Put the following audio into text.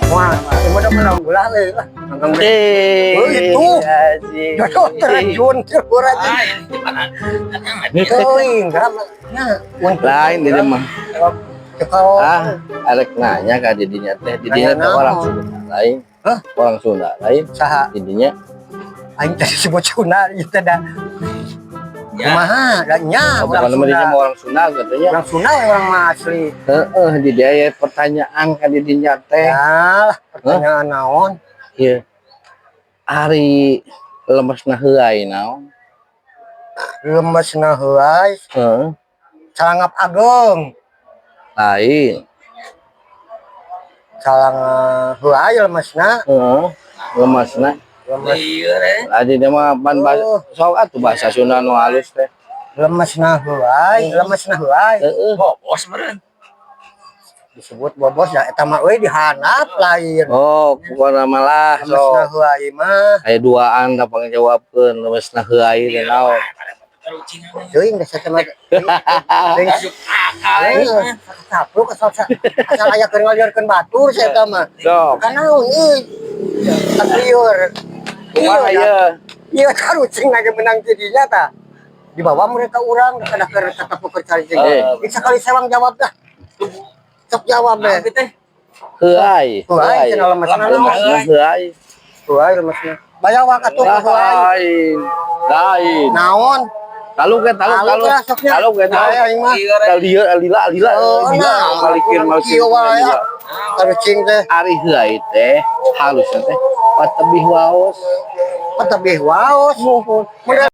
Wah, ini udah menang gula euy lah. Nonton. Oh, itu. Anjing. Jodoh terjun terjun aja. Teuing, enggak nya. Lain di mah. Kalau Ah, arek nanya ka didinya teh, didinya Nanya teh orang naon? Sunda lain. Hah? Orang Sunda lain. Saha? Didinya. Aing teh disebut Sunda ieu teh da. Kumaha? Da nya Oh, orang bukan didinya Sunda. Mah orang Sunda katanya. Orang Sunda ya, orang mah asli. Heeh, di dia aya pertanyaan ka didinya teh. Ya lah, pertanyaan naon? Ieu. Ari lemesna heuay naon? Lemesna heuay? Heeh. Calangap ageng. Lain. Calangap heuay lemesna. Heeh. Lemesna. Lemes. Adi dia mah ban Oh. sok atuh bahasa Sunda nu halus teh. Lemesna heuay, lemesna heuay. Heeh. Bobos meureun. Disebut bobos ya eta mah euy dihandap lain. Oh, pokokna malah Lemesna sok. Heuay mah. Aya duaan da pangjawabkeun lemesna heuay teh naon. Teuing geus eta mah. Teuing. Akal. Sapruk asal asal aya keur ngaliurkeun batur saya eta mah. Sok. Kan naon euy. Liur. Kumaha ieu? Iya, karucing lagi menang jadinya ta. Dibawa mereka orang kada keur tetep keur cari. Eh. Ini sekali sewang jawab dah. Sok jawab deh. Apa teh? Heuay. Heuay, cenah lemesna naon? Lemesna heuay. Heuay lemesna. Bayawak atuh heuay. Lain. Lain. Naon? Taluk ke taluk Taluk taluk. lah, soknya. Taluk ke taluk. Ay, aing mah. Lieu lila lila Oh, lila nah, malikin malikin. kieu wae, ah. Karucing teh. Ari heuay teh halusna teh patebih waos. Patebih waos. Mudah.